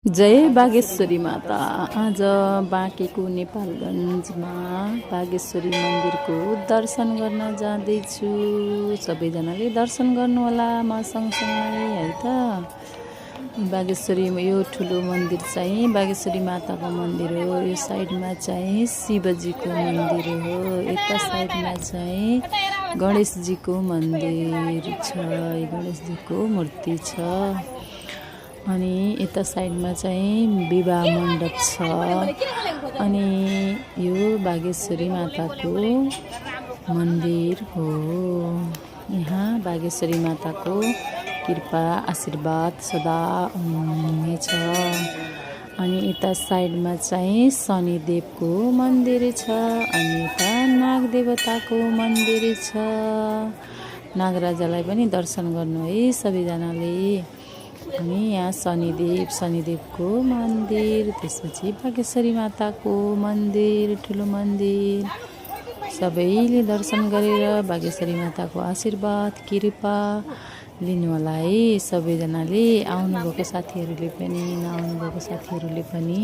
जय बागेश्वरी माता। आज बाँकेको नेपालगञ्जमा बागेश्वरी मन्दिरको दर्शन गर्न जाँदैछु। सबैजनाले दर्शन गर्नुहोला म सँगसँगै है त। बागेश्वरी यो ठुलो मन्दिर चाहिँ बागेश्वरी माताको मन्दिर हो। यो साइडमा चाहिँ शिवजीको मन्दिर हो। यता साइडमा चाहिँ गणेशजीको मन्दिर छ। गणेशजीको मूर्ति छ। अनि यता साइडमा चाहिँ विवाह मण्डप छ। अनि यो बागेश्वरी माताको मन्दिर हो। यहाँ बागेश्वरी माताको कृपा आशीर्वाद सदा हुनेछ। अनि यता साइडमा चाहिँ शनिदेवको मन्दिर छ। अनि यता नाग देवताको मन्दिर छ। नागराजालाई पनि दर्शन गर्नु है सबैजनाले। अनि यहाँ शनिदेवको मन्दिर, त्यसपछि बागेश्वरी माताको मन्दिर, ठुलो मन्दिर। सबैले दर्शन गरेर बागेश्वरी माताको आशीर्वाद कृपा लिनु होला है सबैजनाले। आउनुभएको साथीहरूले पनि नआउनुभएको साथीहरूले पनि